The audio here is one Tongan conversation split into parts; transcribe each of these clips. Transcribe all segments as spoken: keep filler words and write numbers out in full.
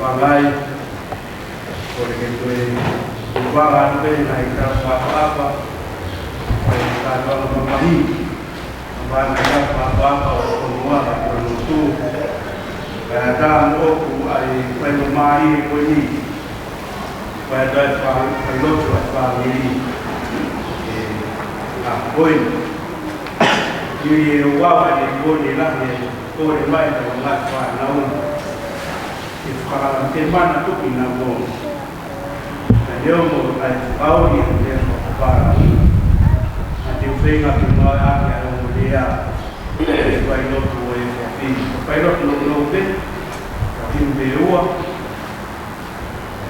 Pangai, ko e ke toe ʻuvaʻa atu pē ngaahi tau fakaʻapaʻapa, ʻa e tau fakaʻapaʻapa mamahi, ʻa e ngaahi tau fakaʻapaʻapa ʻo e fonua, ʻa e fonua tu. Pea tā moʻoku ʻa e fai mo mai e ko eni. Pea tā e fa-, fai lotu ʻa e fāmili. ʻE, ʻa ko eni. ʻI he ʻuvaʻa ʻa e ko eni la he, ko e mai tau ngaahi fānau. ʻE fakalangi ke mana tuki na mo. Na leo mo ai au ni te fakalangi. A te feinga ke mo ai ake ai mo lea. Fai lotu ʻo e fakafi. Fai lotu no no pe. Fakafi pe ua.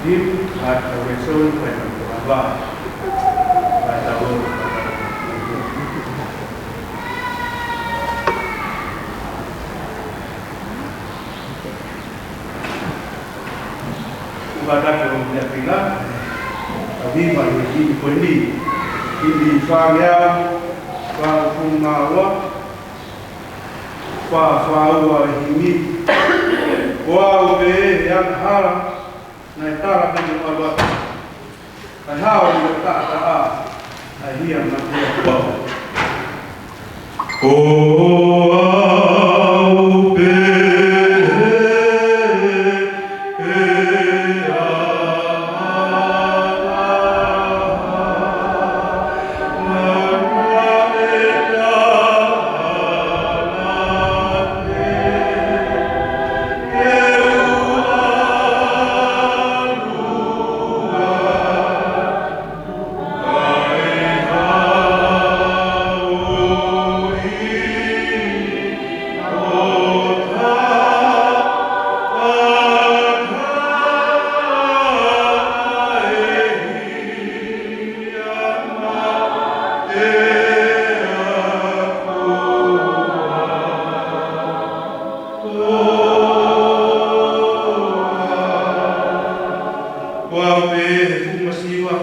Fi, a ka we so, fai lotu ava. Fai lotu. Ua dake o mea pila, ʻa viva i himi ko eni, himi fāngeau, fāngofulu mā ua, fā fā ua e himi, ko au pē he angahala, naʻe tala pē mo ʻalu atu. Kae hao ʻi he taʻataʻa, ʻa e hia mate ʻa Kuau. Ko au pē he ʻaho naʻe tala ke u ʻalu atu. Ko au pē he fuʻu masiva,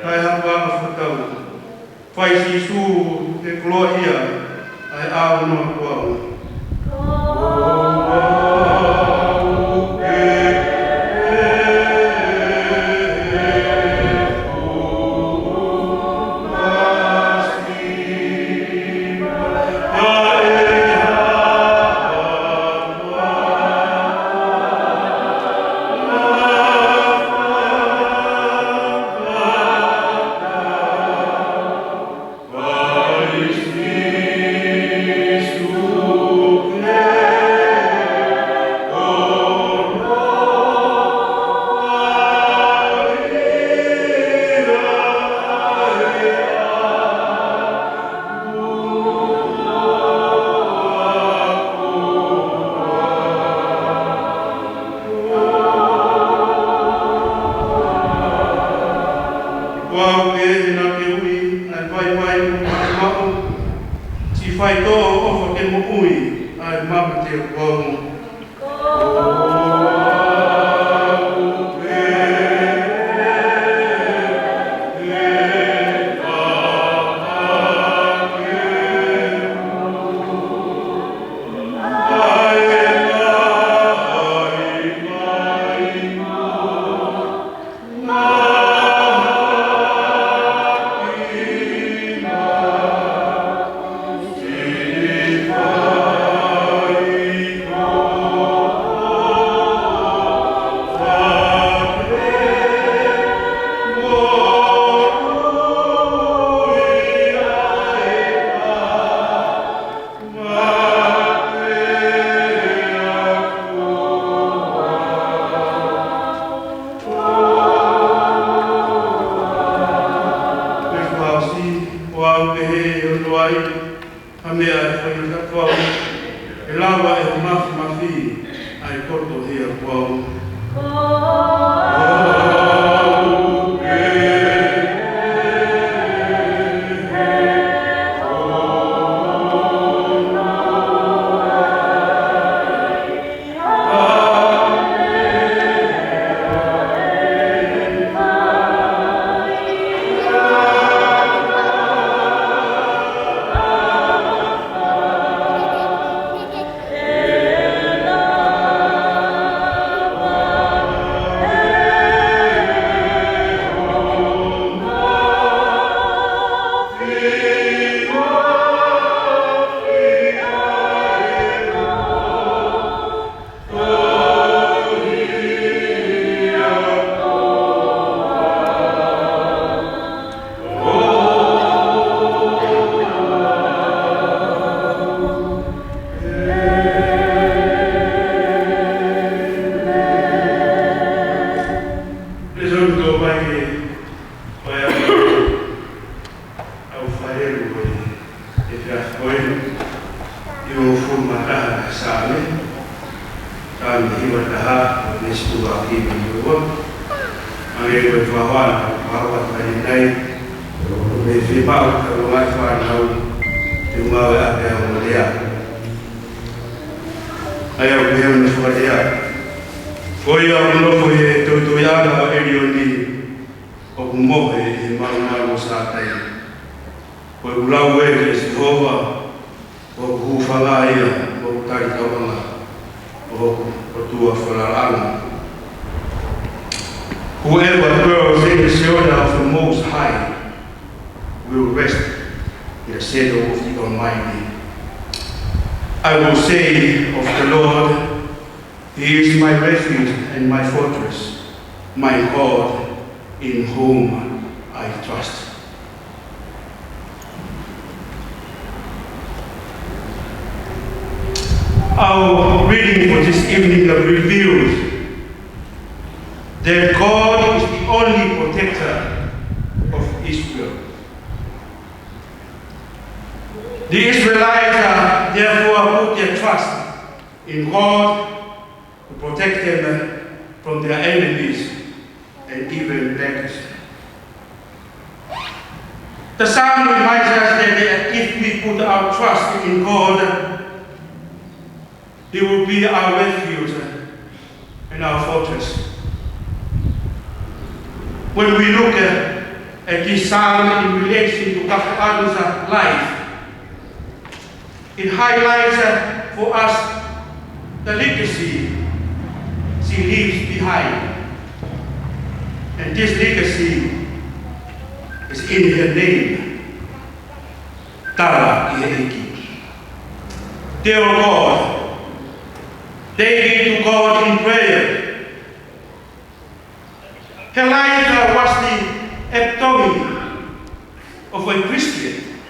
kae hapa ʻa fakatau. Fai Sīsū ke koloaʻia, ʻa e ʻaono ʻa Kuau. Ko au pē naʻa ke ui ʻa e vaivai mo e maʻumaʻu, siʻi faitoʻo ʻofa ke moʻui ʻa e mama te u kau. Pea fāsi, ko au pē he ʻono ai, ha meʻa ʻe fai ʻa Kuau, ʻe lava ʻe he mafimafi, ʻa e koto hia Kuau. Ko e veesi tuʻu ʻaki mei he ua. Hangē ko e fakahoa, fakahoa ʻa e taʻahine, ʻoku ne fie maʻu ke ʻalu ʻo ngāue fānau, te u ngāue ʻapē au mo e lea. ʻA ia ʻoku pehē hono fakalea: Ko ia ʻoku nofo ʻi he toitoiʻanga ʻo ʻElioni, ʻoku mohe ʻi he malumalu ʻo Sātai. Ko ʻeku lau ē, ʻe Sihova, ko hoku hūfanga ia, ko hoku talitauʻanga, ko hoku ʻOtua falalaʻanga. Whoever dwells in the shelter of the Most High will rest in the shadow of the Almighty. I will say of the Lord, He is my refuge and my fortress, my God in whom I trust. Our reading for this evening reveals that God is the only protector of Israel. The Israelites, uh, therefore put their trust in God to protect them, uh, from their enemies and even legacy. The Psalm reminds us that, uh, if we put our trust in God, He will be our refuge and our fortress. When we look at, at this Psalm in relation to Kafoʻalu's life, it highlights, uh, for us the legacy she leaves behind. And this legacy is in her name. Tala ki he ʻEiki. Tell God. Take it to God in prayer. Her life was the epitome of a Christian.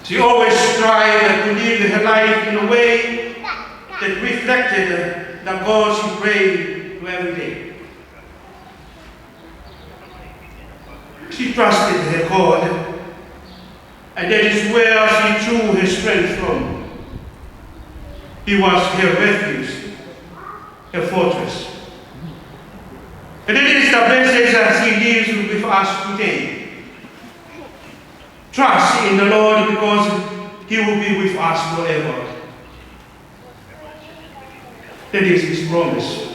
She always strived to live her life in a way that reflected the God she prayed to every day. She trusted her God, and that is where she drew her strength from. He was her refuge, her fortress. And it is the message that she lives with us today. Trust in the Lord because He will be with us forever. That is His promise.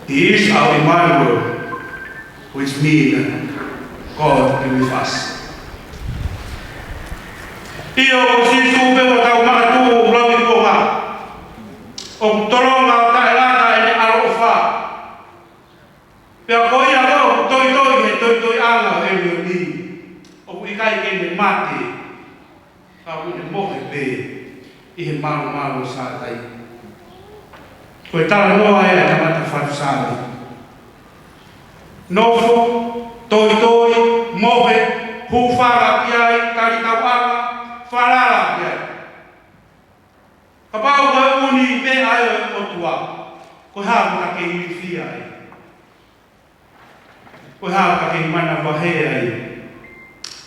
He is our Emmanuel, which means God be with us. ʻIo, ko Sīsū pē ʻoku tau makatuʻu ʻi he ʻaho ni, ʻoku tolonga ʻo taʻelata ʻene ʻaloʻofa. Pea ko ia ʻoku toitoi he toitoiʻanga ʻo ʻElioni, ʻoku ʻikai ke ne mate, ka ʻoku ne mohe pē ʻi he malumalu ʻo Sātai. Ko e talanoa ē ʻa e tangata fatu Saame. Nofo, toitoi, mohe, hūfanga ki ai, talitauʻanga, falala ki ai. Kapau ko e ʻū meʻa ʻa e ʻOtua, ko e hā ʻoku ke ilifia ai? Ko e hā ʻoku ke manavahē ai?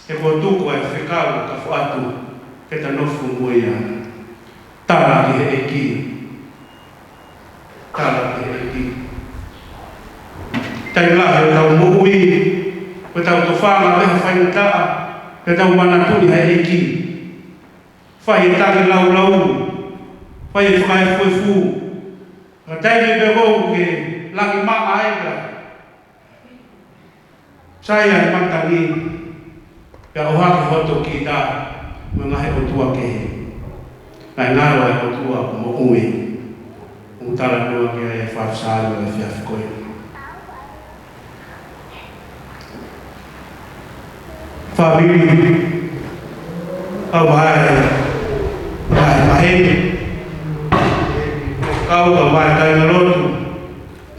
He kuo tuku ʻa e fekau ʻo Kafoʻatu ke ta nofo mo ia. Tala ki he ʻEiki. Tala ki he ʻEiki. Taimi lahi ʻo ʻetau moʻui, ko ʻetau tofanga pē ha faingataʻa, pea tau manatuʻi ʻa e ʻEiki. Fai e tangilāulau, fai e fakaefuefu. Ka taimi pē ʻoku ke langimaʻa ai ka sai ai matangi, pea ʻohake hoto kita mo e ngaahi ʻotua kehe. Naʻe ngalo ʻa e ʻOtua ʻoku moʻui, ʻoku talanoa ki ai e fatu Saame ʻo e efiafi ko eni. Fāmili, ʻoku ʻi ai e ngaahi maheni, kau ka ʻi ai e kāingalotu,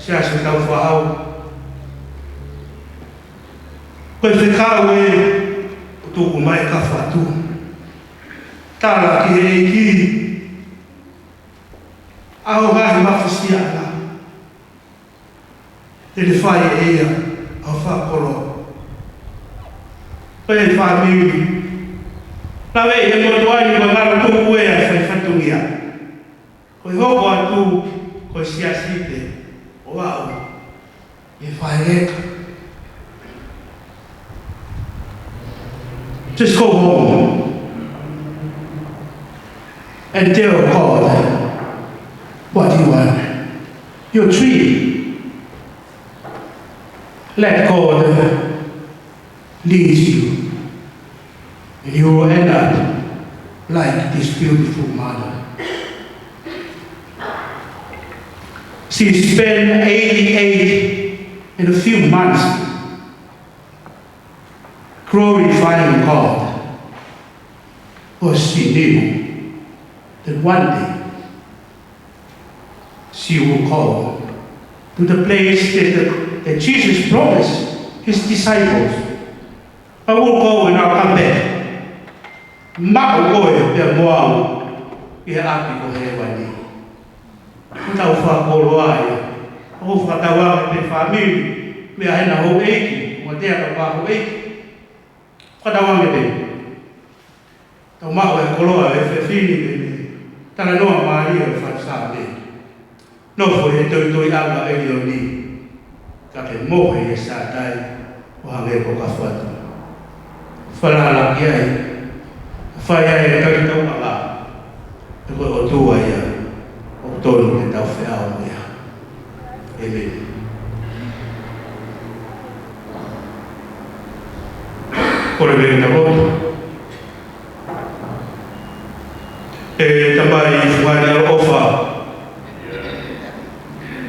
siasi tau fahau. Ko e fekau ē ʻoku tuku mai ʻe Kafoʻatu. Tala ki he ʻEiki, ʻa hoʻo ngaahi mafasiaʻanga, te ne fai ʻe ia ʻa hoʻo fakakoloa. Ko e fāmili, naʻe ʻi he motuʻa ni ʻoku ngalo tuku ē ʻa e fai fatongia. Ko ʻo hoko atu ko e siasi pē ʻo aʻu ʻi he faʻahinga. Just go home and tell God what you want. Your tree. Let God lead you. And you will end up like this beautiful mother. She spent eighty-eight and a few months glorifying God, because she knew that one day she will go to the place that, that Jesus promised his disciples. "I will go and I'll come back." Maʻu koe pea mo au ʻi he ʻapi ko hēvani. Ko ʻetau fakakoloa ia. ʻOku fakatauange pē fāmili, meʻa hena houʻeiki, mo te aka pā houʻeiki. Fakatauange pē. Tau maʻu e koloa ʻo e fefine pē mei he talanoa mālie ʻo e faʻu Saame. Nofo he toitoiʻanga ʻo ʻElioni, ka ke mohe ʻi he sātai ʻo hangē ko Kafatu. Falala ki ai, fai ai e talitauʻanga, he ko e ʻOtua ia ʻoku totonu ke tau feʻao mo ia. ʻĒmeni. Kole mai ke tau lotu. ʻE Tamai fungani ʻaloʻofa,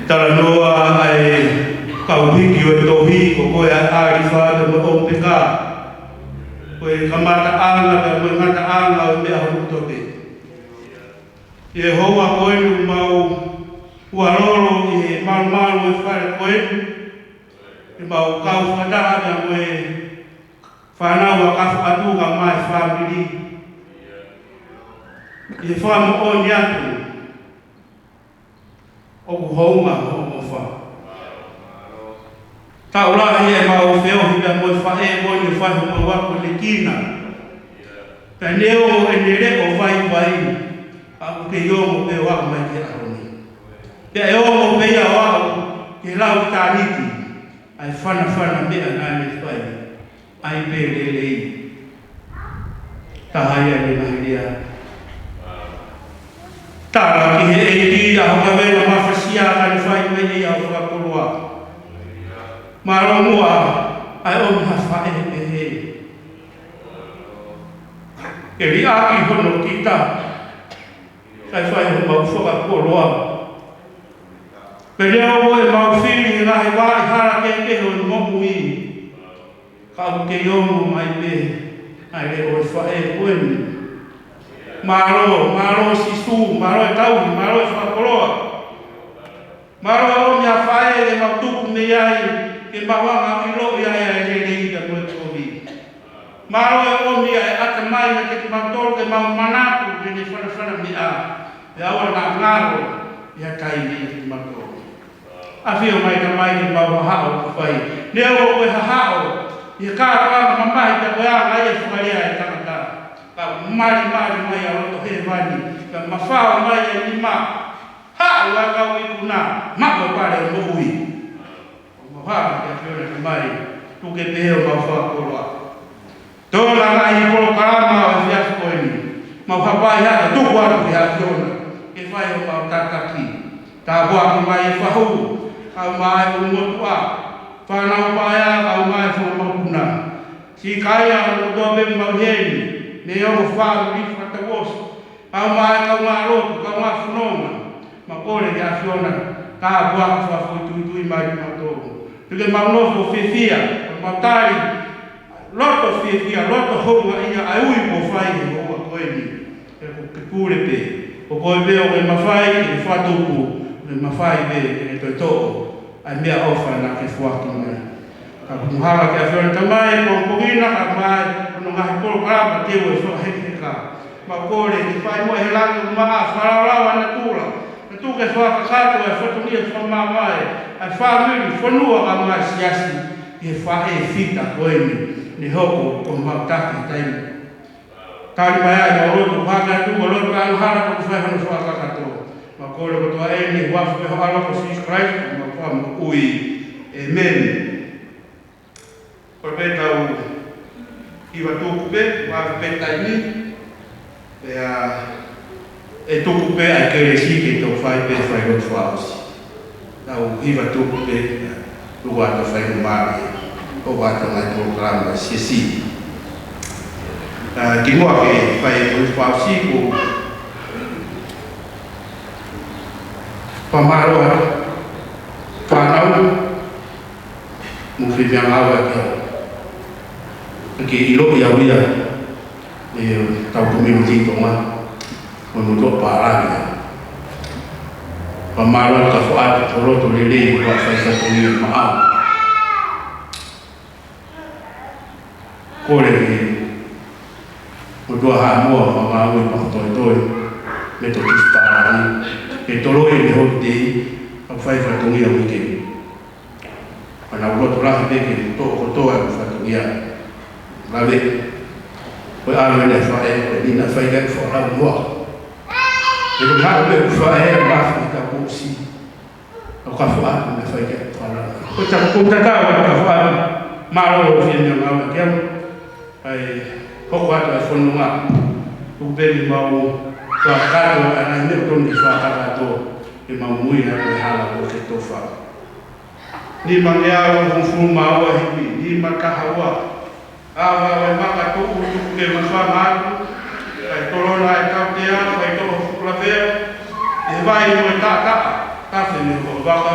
talanoa ʻa e kau hiki ʻo e tohi, ko koe ʻa e ʻAlifa pea mo e ʻOmeka, ko e kamataʻanga pea mo e ngataʻanga ʻo e meʻa hono kotoa pē. ʻI he houa ko eni ʻoku mau ʻualolo ʻi he malumalu ʻo e fale ko eni, ʻi heʻemau kau fakataha pea mo e fānau ʻa Kafatu kae ʻumaʻā e fāmili. ʻI he fakamoʻoni atu ʻoku hounga hoʻo ʻofa. Taʻu lahi ʻemau feohi pea mo e faʻē ko eni ʻo fai homau ako lekina. Pea neongo ʻene leʻo vaivai, ka ʻoku kei ongo pē ʻo aʻu mai ki he ʻaho ni. Pea ʻe ongo pē ia ʻo aʻu ki he lau ʻitāniti, ʻa e fanafana meʻa naʻa ne fai. ʻAi pē lelei. Taha ia ʻene ngaahi lea. Tala ki he ʻEiki ʻa hoʻo kavenga mafasia ka ne fai mai ʻe ia hoʻo fakakoloa. Mālō muʻa ʻa e ʻomi ha faʻē pehē. Ke liʻaki hono kita, kae fai homau fakakoloa. Pea neongo ʻemau fili he ngaahi vaʻa hala kehekehe ʻo e moʻui, ka ʻoku kei ongo mai pē ʻa e leʻo ʻo e faʻē ko eni. Mālō, mālō Sīsū, mālō e tauhi, mālō e fakakoloa. Mālō e ʻomi ha faʻē ke mau tupu mei ai, ke mau hanga ʻo ʻiloʻi ai ʻa e lelei pea mo e kovi. Mālō e ʻomi ʻa e ʻatamai kiate kimautolu ke mau manatu ki heʻene fanafana meʻa, pea ʻoua naʻa ngalo ʻi ha taimi kiate kimautolu. ʻAfio mai Tamai ke mau hahaʻo ʻoku fai. Neongo ko e hahaʻo ʻi he kātoanga mamahi pea ko e anga ia e fakalea ʻa e tangata, ka ʻoku malimali mai ʻa e loto hēvani, pea mafao mai ʻa e nima, haʻu ʻa e kau ikuna, maʻu e pale ʻo e moʻui. ʻOku mau hanga ki he ʻAfiona Tamai, tuku ke pehē homau fakakoloa. Tō e ngaahi polokalama ʻo e efiafi ko eni, mau hapai hake tuku atu ki he ʻAfiona ke fai homau tataki. Tāpuaki mai e fahu, kae ʻumaʻā e ʻulumotuʻa, fānau paea, kae ʻumaʻā e fanga mokopuna. Siʻi kakai ʻoku tō pē mau heni, neongo fāmili fakatauʻosi, kae ʻumaʻā e kaungā lotu, kaungā fononga, mau kole ki he ʻAfiona, tāpuaki fakafoʻituitui mai kimautolu. Tuku ke mau nofo fiefia, mau tali, loto fiefia, loto houngaʻia ʻa e ui kuo fai he houa ko eni. He ʻoku ke pule pē, ko koe pē ʻoku ke mafai ke fakatupu, ʻoku ke mafai pē ke toe toʻo ʻa e meʻaʻofa naʻa ke foaki mai. Ka ʻoku mau hanga ki he ʻAfiona Tamai, ko e pongipongi ni, kae ʻumaʻā hono ngaahi polokalama teu ʻe fakahekeheka. Mau kole ke fai muʻa ʻi he langi ʻo e maʻa, fakalaulauʻi ʻa natula. Ka tuku ke fakakakato e fatongia fakamāvae ʻa e fāmili, fonua kae ʻumaʻā e siasi, ʻi he faʻē fita ko eni, ne hoko ko homau taki taimi. Tali mai ʻa e mau lotu, hake atu ʻa e lotu angahala kuo fai hono fakakakato. Mau Kole kotoa eni ʻi he huafa pē ho ʻAlo ko Sīsū Kalaisi, ko homau Fakamoʻui. ʻĒmeni. Ko e pē tau hiva tuku pē, ʻoku ʻave pē taimi, pea ʻe tuku pē ʻa e kelesi ke tau fai pē failotu fakaʻosi. Tau hiva tuku pē, tuku atu fai no mare, ʻo ʻoatu mai polokalama siasi. ʻA, kimuʻa ke fai failotu fakaʻosi ʻoku fakamālō atu. Fānau, mo e fiefia ngāue ʻa e ʻaho. Ke ʻiloʻi au ia, ʻe tau community Tonga, mo e motuʻa pālangi. Fakamālō atu ka foʻatu ho loto lelei, mo e faʻa fai fatongia maʻau. Kole ki he motuʻa Haʻamoa, mo e ngāue fakatoetoe, mo e tokisipālangi. Ke toloi ʻene holiday, ʻa e fai fatongia uike. Pea nau loto lahi pē ke toʻo kotoa e fatongia. Lave. Ko e ʻalu ʻene faʻē, ko e nina fai kai faʻa lau noa. He ko e haʻu pē faʻē, mafi ka kusi. ʻO ka foʻatu mo e fai kai faʻa lau. Ko e ta-, ko e tatau ka foʻatu. Mālō ʻo fiefia ngāue ki au. ʻAi, hoko atu e fononga. Tuku pē ke mau fakakakato, ʻa e ngaahi meʻa ʻoku totonu ke fakakakato. Ke mau muimui atu he hala ʻo e Ketofa. Nima ngeau hongofulu mā ua hipi, nima taha ua. ʻAva ʻa e maka tuʻu tuku ke mafana atu, kae tolona e tautea, kae toʻo fuku lavea, ʻi he vai mo e taʻataʻa, tafe mei hoʻo vaka.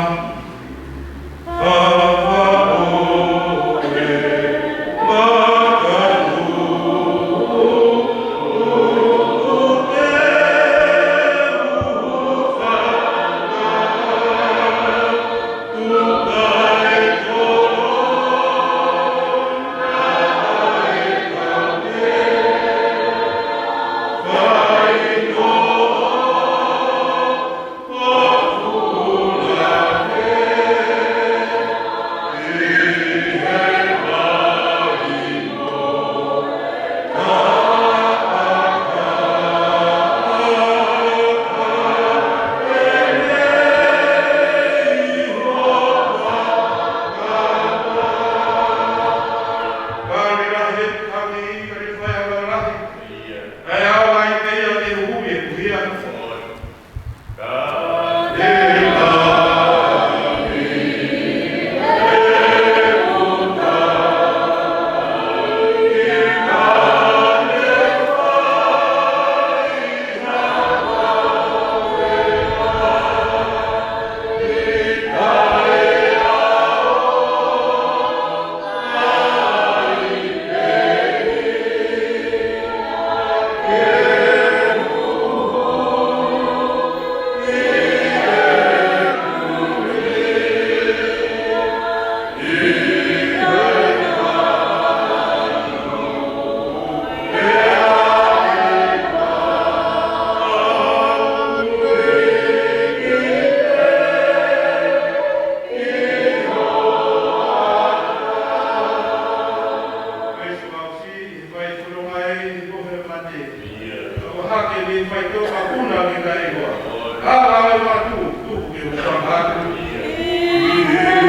ʻAva ʻo e maka tuʻu, tuku ke mafana atu. ʻI he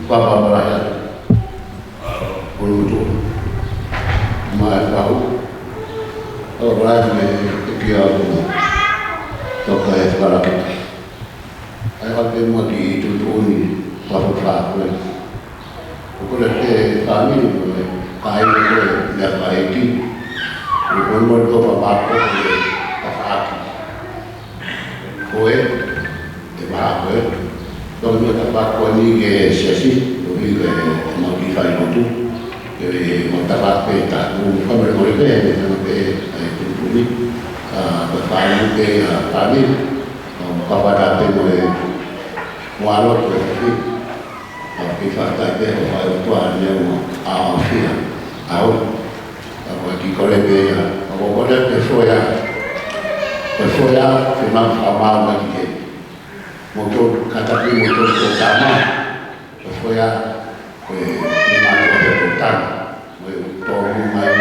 papa malaia. Ulu tu. Mai kau. ʻO Ke, ke kia ʻoku toka e fakalaki. ʻAi ka pē mo ki tuʻutuʻuni, fafo fa ko ē. ʻOku kole ke fāmili ko ē, kāinga ko ē, meʻa fāiti. ʻOku kole mo ko fa fa ko ē, ka faaki. Ko ē, ʻe maha ko ē. Tau mo ta fa ko eni ke siasi, ko ē ke mau ki fai lotu. Ke mau ta fa pē ta, mo ka mo ko ē pē, mo ta pē, ʻai tuʻutuʻuni. Ka, ka fāmili pē, ʻa fāmili. Ka, ka fa ta pē mo e, mo ʻa lotu e fāmili. ʻA, ke fakatauange pē ʻo fai ʻo tua ne ua ʻa ʻafia. ʻAu. ʻA, ko e kiʻi kole pē ia. ʻA, ko e kole pē foʻi ʻa. Ko e foʻi ʻa, ke mau fakamau mai ki he. Mo tō, kātaki mo tō ko tama. Ko e foʻi ʻa, ko e, ko e mau ko tō tama. Mo e tō mai.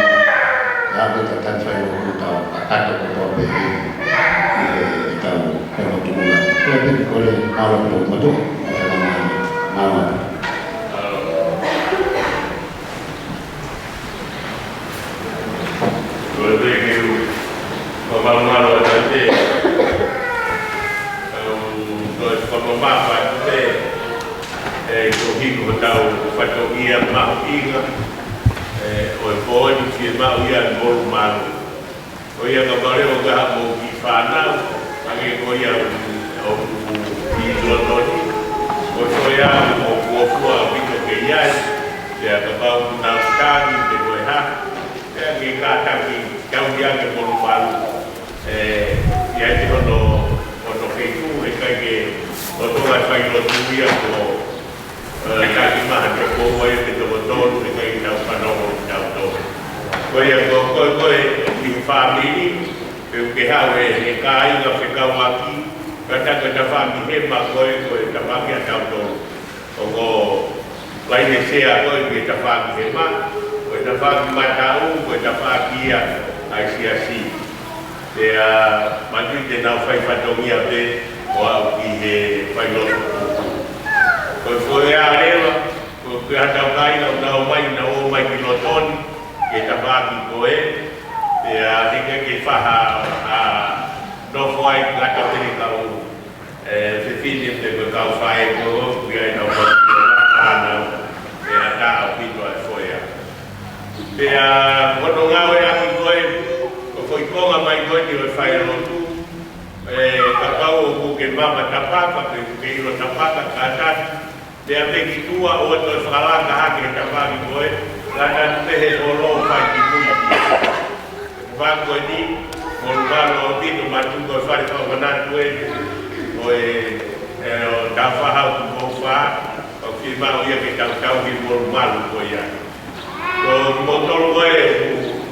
ʻA, ko e tataki fai ʻo tau, ʻa, kato ko tō pē. ʻI he, ʻi he tau, ko e mau tū mai. Ko e pē kiʻi kole, mau ʻo tō, mau tō. Mau tō. Mau tō. Ko e pē ke u, ko e fakamālō atu pē. Au, ko e fakamālō atu pē. ʻE, ko hiko tau fatongia mahuʻinga. ʻE, ʻo e pō ni fiemaʻu ia molumalu. Ko ia ka pale ʻo ka mo ki fānau, ʻa ke ko ia ʻo, ʻo ki Lotoni. Ko ko ia ʻo kuo fua ʻaupito ke ʻi ai, pea kapau ʻoku nau tangi pe ko e hā, pea ke kātaki tauhi ange molumalu. ʻE, ʻi ai te hono, hono feituʻu, he ʻikai ke ʻo toka fai lotu ia ko ʻE, taki maha toko ua ia ke toko tolu, ʻe ʻikai ke tau fanongo ki tautolu. Ko ia ko, ko, ko e, ki fāmili, pe ʻoku ke haʻu ʻe, ʻe kāinga fekauʻaki, ka ta ko e tafaʻaki hema ko e, ko e tafaʻaki ʻa tautolu. ʻOku laine sea ko e, ke tafaʻaki hema, ko e tafaʻaki mataʻu, ko e tafaʻaki ia ʻa e siasi. Pea, manatuʻi te nau fai fatongia pē, ʻo aʻu ki he fai lotu. Ko e foʻi ʻa leva, ko e, ko e hā tau kāinga ʻoku nau ō mai, nau ō mai ki Lotoni, ke tafaʻaki ko ē, pea, ʻe ʻikai ke faʻa, ʻa, nofo ai ngata pē he kau, ʻe, fefine pe ko e kau faʻē ko ē, ʻoku ʻi ai ʻenau kau fānau, ʻe ʻatā ʻaupito ʻa e foʻi ʻa. Pea, hono ngāueʻaki ko ē, ko e foʻi konga mai ko ē ni ʻo e fai lotu, ʻe, kapau ʻoku ke mama tapaka, pe ʻoku ke ʻilo tapaka, kātaki, pea pē ki tuʻa ʻoua toe fakalaka hake he tafaʻaki ko ē, kātaki pē he holo fai ki mui. Fā ko eni, molumalu ʻaupito mātuʻa ko e fale fakamanatu ē, ko e, ʻe, ʻo Tāufaʻāhau Tupou Fā, ʻoku fiemaʻu ia ke tau tauhi molumalu ko ia. Ko kimoutolu ko ē,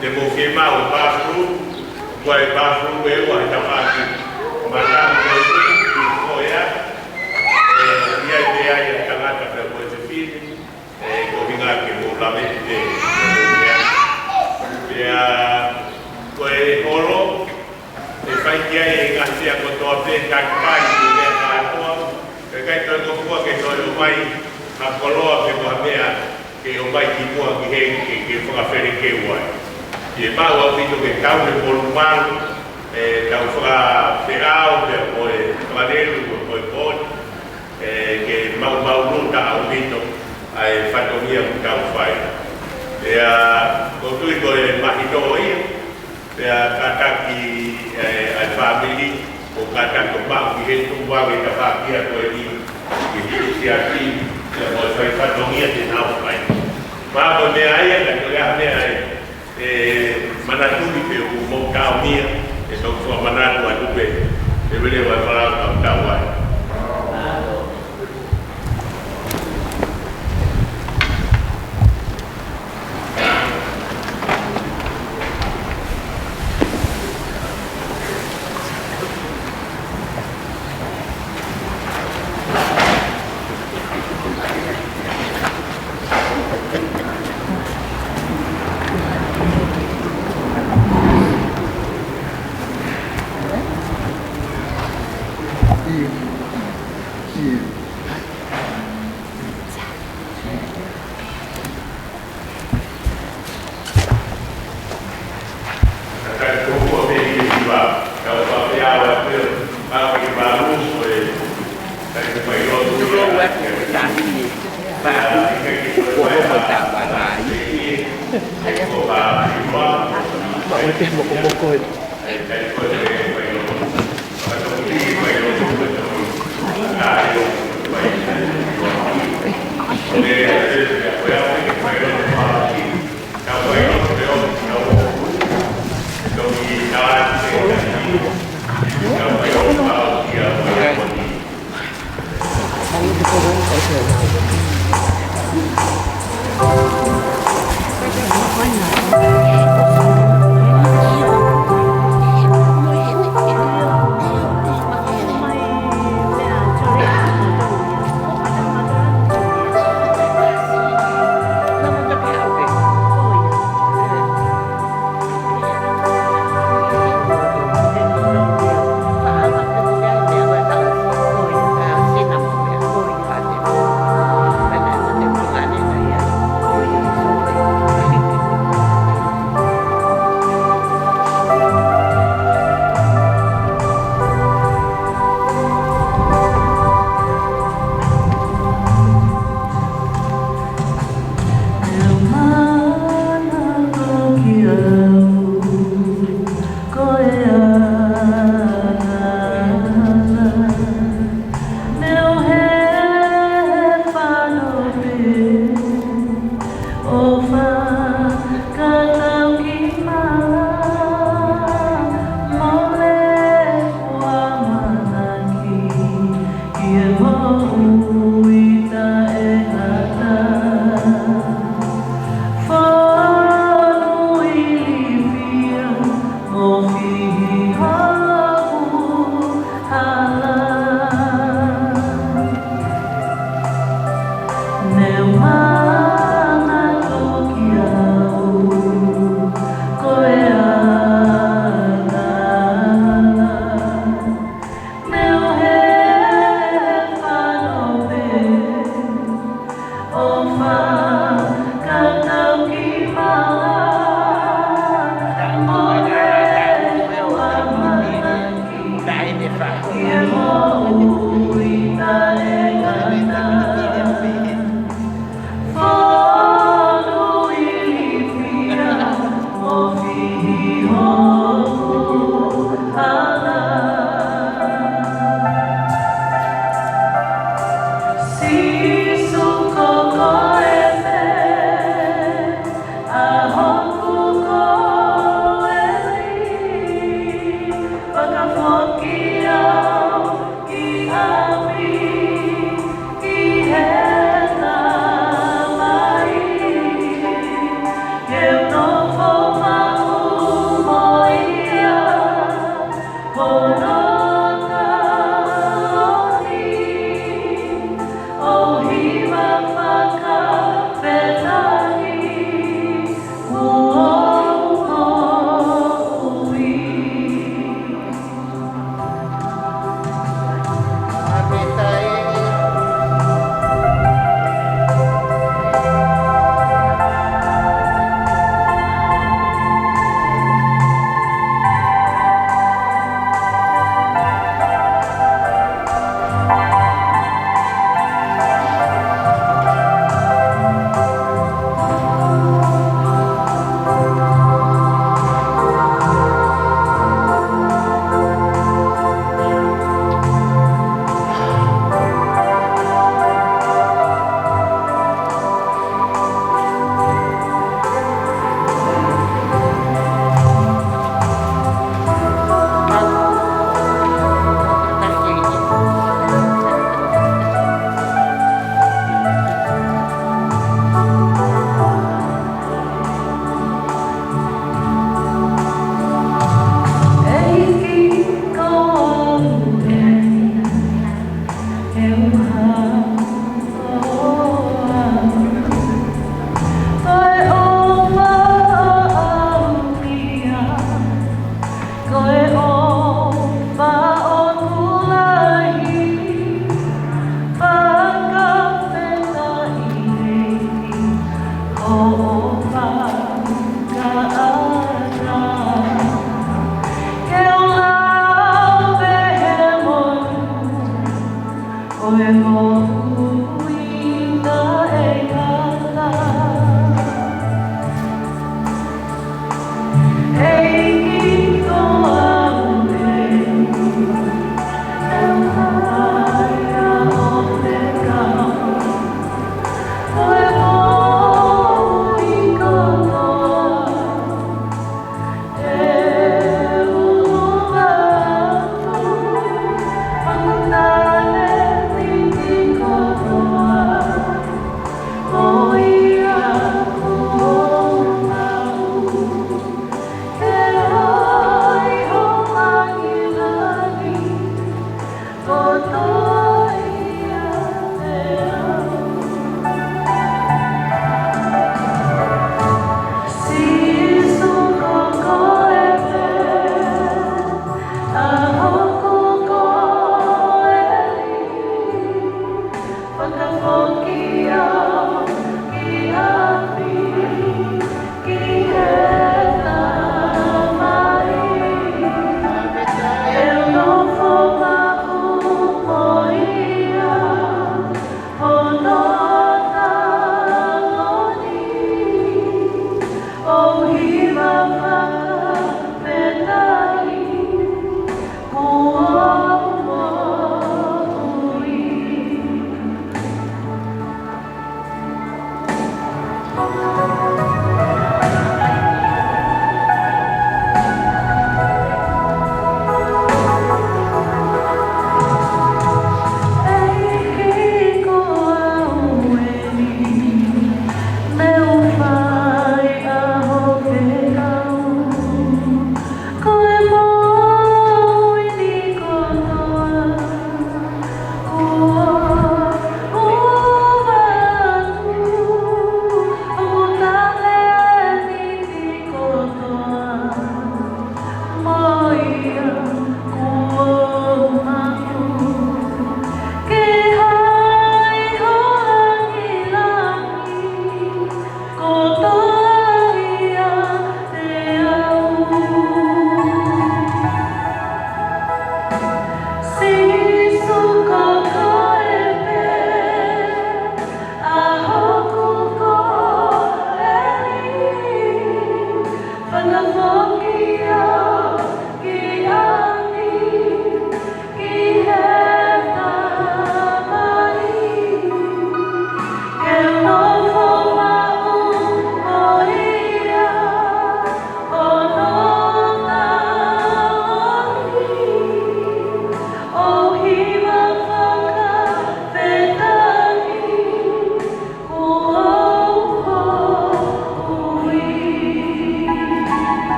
te mou fiemaʻu e bathroom, ko e bathroom ʻe ua he tafaʻaki. Mataʻu ko eni, ko ia, ʻe, ʻi ai pē ʻa e tangata pea mo e fefine, ʻe, ko e ʻuhinga ke mou lave pē, pea, ko e holo, ʻe fai ki ai e ngaahi meʻa kotoa pē, takitai, ko e meʻa kātoa, ʻe ʻikai toe ngofua ke toe ō mai ha koloa pe ko ha meʻa ke ō mai ki muʻa ki heni ke, ke fakafelekeu ai. Fiemaʻu ʻaupito ke tau he molumalu, ʻe, tau fakafeʻao, pea mo e fakalelu, mo e pō ni, ʻe, ke maumau luta ʻaupito ʻa e fatongia ʻoku tau fai. Pea, ʻoku ou tui ko e mahino ia, pea kātaki, ʻe, ʻa e fāmili, ʻo kātaki ʻo maʻu ki he tuʻu vave tafaʻaki ko eni, ki he siasi, pea mo e fai fatongia te nau fai. Pea ko e meʻa ia, ka ko e ʻa e meʻa ia. ʻE, manatuʻi pē ʻoku mou tau mia, ʻe tau fua manatu atu pē, ʻe vele wa fala kau tau ai.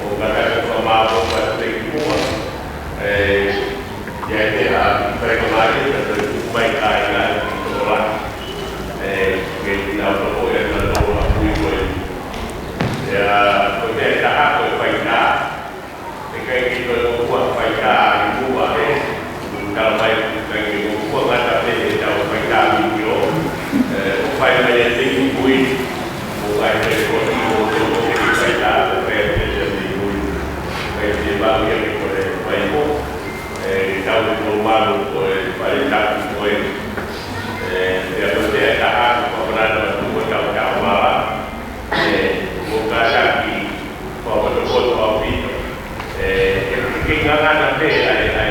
ʻO kātaki ʻo fakamālō atu ki muʻa. ʻE, ʻi ai pē ha fai ko mai, ʻe, ka te u mai kāinga ki Tokolahi. ʻE, ke tau toko ia na toko a kui ko e. ʻE, ʻa, ko e meʻa ʻe taha ko e faitā. ʻE ʻikai ke toe ʻoku ʻi ai ha faitā ʻi muʻa, ʻe. Tau mai, ʻikai ke ʻoku ʻi ai ha ngata pē ʻetau faitā mīkio. ʻE, ʻoku fai mai ʻe Teki Kui. ʻOku ʻi ai pē ko e ʻi muʻa ʻoku ʻi ai ha faitā, ʻoku fai ʻe Teki Kui. ʻIkai ke vau ia ke ko e fai ko. ʻE, tau ʻi muʻa ko e fai tapu ko e. ʻE, pea ko e taha, ko e fakamanatu atu ko e tau tau mala. ʻE, ʻo kātaki, fakapotopoto ʻaupito. ʻE, ʻe, ke ngangana pē ʻa e, ʻa